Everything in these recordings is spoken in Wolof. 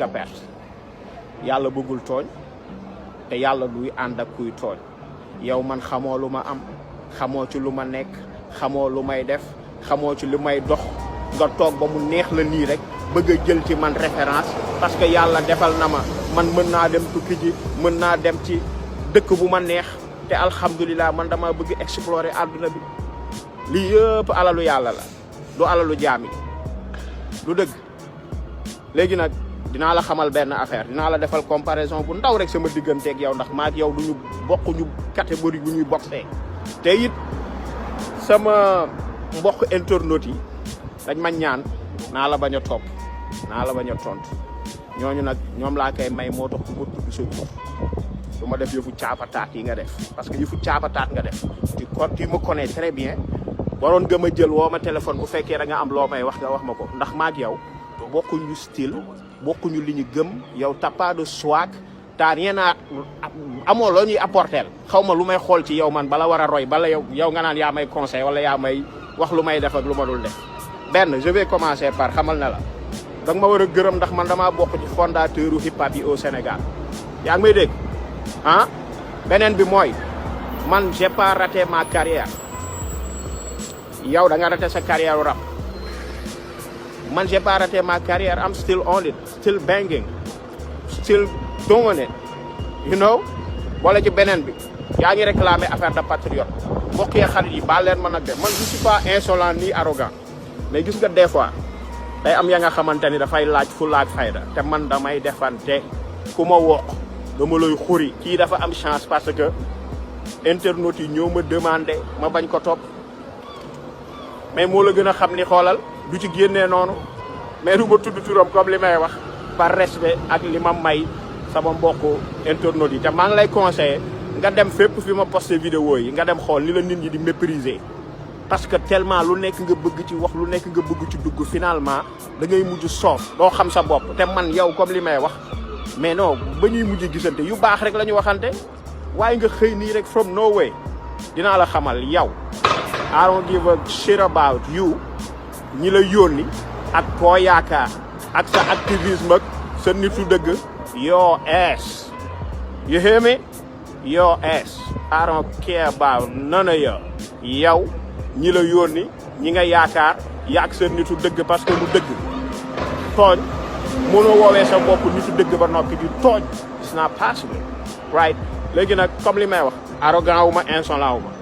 nga perte yàlla bëggul tooñ te yàlla duy ànd ak kuy tooñ yow man xamoo lu ma am xamoo ci lu ma nekk xamoo lu may def xamoo ci lu may dox nga toog ba mu neex la nii rek bëgg a jël ci man référence parce que yàlla defal na ma man mën naa dem tukki ji mën naa dem ci dëkk bu ma neex te alhamdulilah man dama bëgg explorer àdduna bi lii yëpp alalu yàlla la du alalu jaam yi du dëgg léegi nag dinaa la xamal benn affaire dinaa la defal comparaison bu ndaw rek sama digganteeg yow ndax maak yow duñu bokkuñu catégorie bu ñuy boxee te it sama mbokk internautes yi dañ ma ñaan naa la bañ a topp naa la bañ a tontu ñooñu nag ñoom laa koy may moo tax ku ma tudd sa tur du ma def yëfu caapataat yi nga def parce que yëfu caapataat nga def tu me connais très bien waroon nga ma jël woo ma téléphone bu fekkee da nga am loo may wax nga wax ma ko ndax maak yow bokkuñu style bokkuñu li ñu gëm yow t'as pas de swag t'as rien à amoo loo ñuy apporter xaw ma lu may xool ci yow man bala war a roy bala yow nga naan yaa may conseil wala yaa may wax lu may def ak lu ma dul def benn je vais commencer par xamal na la danga ma war a gërëm ndax man damaa bokk ci fondateur u hip hop yi au Sénégal yaa ngi may dégg ah beneen bi mooy man j'ai pas raté ma carrière yow da nga raté sa carrière rap man j'ai pas raté ma carrière I'm still on it still banging still doing it you know wala ci beneen bi yaa ngi réclamer affaire de patriote mbokk yi xarit yi baal leen ma nag de man je suis pas insolent ni arrogant mais gis nga des fois day am ya nga xamante ni dafay laaj fulla ak fayda te man damay defante ku ma wokk dama lay xuri kii dafa am chance parce que internautes yi ñoo ma demandé ma bañ ko topp mais moo la gën a xam ni xoolal du ci génnee noonu mais du ma tudd turam comme li may wax par respect ak li ma may sama mbokku internautes yi te maa ngi lay conseiller nga dem fépp fi ma posté vidéo yi nga dem xool ni la nit ñi di mépriser parce que tellement lu nekk nga bëgg ci wax lu nekk nga bëgg ci dugg finalement da ngay mujj soof doo xam sa bopp te man yow comme li may wax mais non ba ñuy mujj gisante yu baax rek la ñu waxante waaye nga xëy nii rek from nowhere dinaa la xamal yow I don't give a shit about you ñi la yónni ak koo yaakaar ak sa activisme ak sa nitu dëgg your ass you hear me your ass I don't care about none of you yow ñi la yónni ñi nga yaakaar yaak sa nitu dëgg parce que lu dëgg tooñ mënoo woowee sa bopp nitu dëgg ba noppi di tooñ it's not possible right léegi nag comme li may wax arrogant wu ma insolent wu ma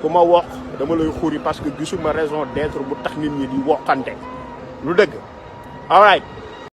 ku ma wax dama lay xuri parce que gisuma raison d'être bu tax nit ñi di wokkante lu dëgg all right